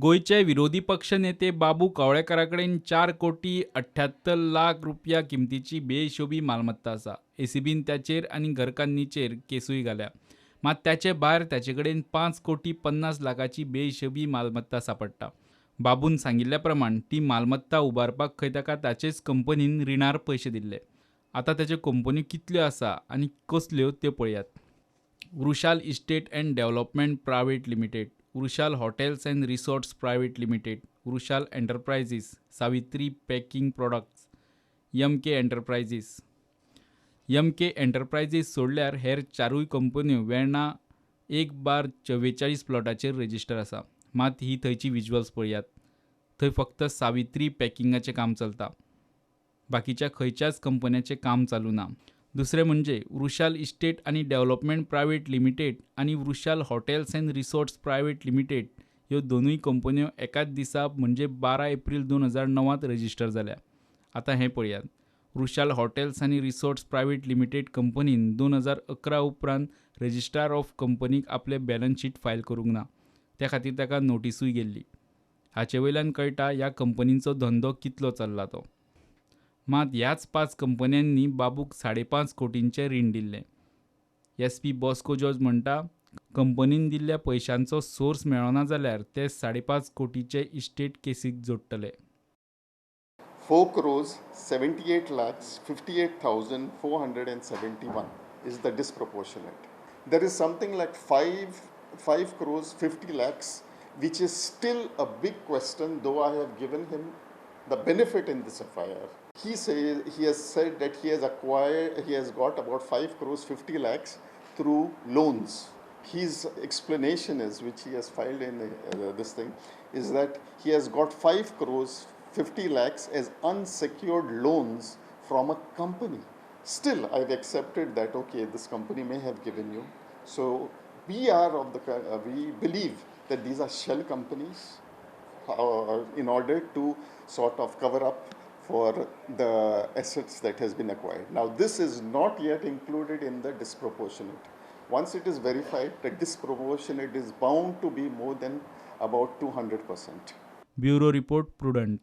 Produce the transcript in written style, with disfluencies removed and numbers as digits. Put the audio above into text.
गोंयचे विरोधी पक्ष नेते बाबू कवळेकारा कडेन 4 कोटी 78 लाख रुपया किमतीची बेहिशोबी मालमत्ता आसा. एसीबीन त्याचेर आनी घरकान्नीचेर केसूय घाल्या. मात त्याचे भायर ताचे कडेन 5 कोटी 50 लाखाची बेहिशोबी मालमत्ता सांपडटा. बाबून सांगिल्ल्या प्रमाण ती मालमत्ता उबारपाक खंय ताका ताचेच कंपनीन रिणार पयशे दिल्ले. आतां ताच्यो कंपन्यो कितल्यो आसा आनी कसल्यो त्यो पळयात. Vrushal estate and development private limited, Vrushal hotels and resorts private limited, Vrushal enterprises, Savitri packing products, M K enterprises. M K enterprises सोडल्यार हेर चारूय कंपन्यो वेर्णा 1/44 प्लॉटाचेर रजिस्टर आसा. मात ही थंयची विज्युअल्स पळयात. थंय फक्त सावित्री पॅकिंगाचें काम चलता, बाकीच्या खंयच्याच कंपन्याचें काम चालू ना. दुसरें म्हणजे वृषाल इस्टेट आनी डेव्हलपमेंट प्रायव्हेट लिमिटेड आनी Vrushal hotels and resorts private limited ह्यो दोनूय कंपन्यो एकाच दिसा, म्हणजे 12 एप्रील 2009त रजिस्टर जाल्या. आतां हें पळयात. वृषाल हॉटेल्स आनी रिसॉर्ट्स प्रायव्हेट लिमिटेड कंपनीन 2011 उपरांत रजिस्ट्रार ऑफ कंपनीक आपलें बॅलन्स शीट फायल करूंक ना. त्या खातीर ताका नोटिसूय गेल्ली. हाचे वयल्यान कळटा ह्या कंपनींचो धंदो कितलो चल्ला तो. मात ह्याच पांच कंपन्यांनी बाबूक 5.5 कोटींचें रीण दिल्लें. एस पी बॉस्को जॉर्ज म्हणटा, कंपनीन दिल्ल्या पयशांचो सोर्स मेळना जाल्यार ते 5.5 कोटीचे estate केसीक जोडटले. 4 crores 78 lakhs 58,471 is the disproportionate. There is something like 5 crores 50 lakhs, which is still a big question, though I have given him the benefit in this FIR. He says, he has said that he has acquired, he has got about 5 crores 50 lakhs through loans. His explanation is, which he has filed in this thing, is that he has got 5 crores 50 lakhs as unsecured loans from a company. Still, I've accepted that, okay, this company may have given you. So, we believe that these are shell companies in order to sort of cover up for the assets that has been acquired. Now, this is not yet included in the disproportionate. Once it is verified, the disproportionate is bound to be more than about 200%. Bureau report, prudent.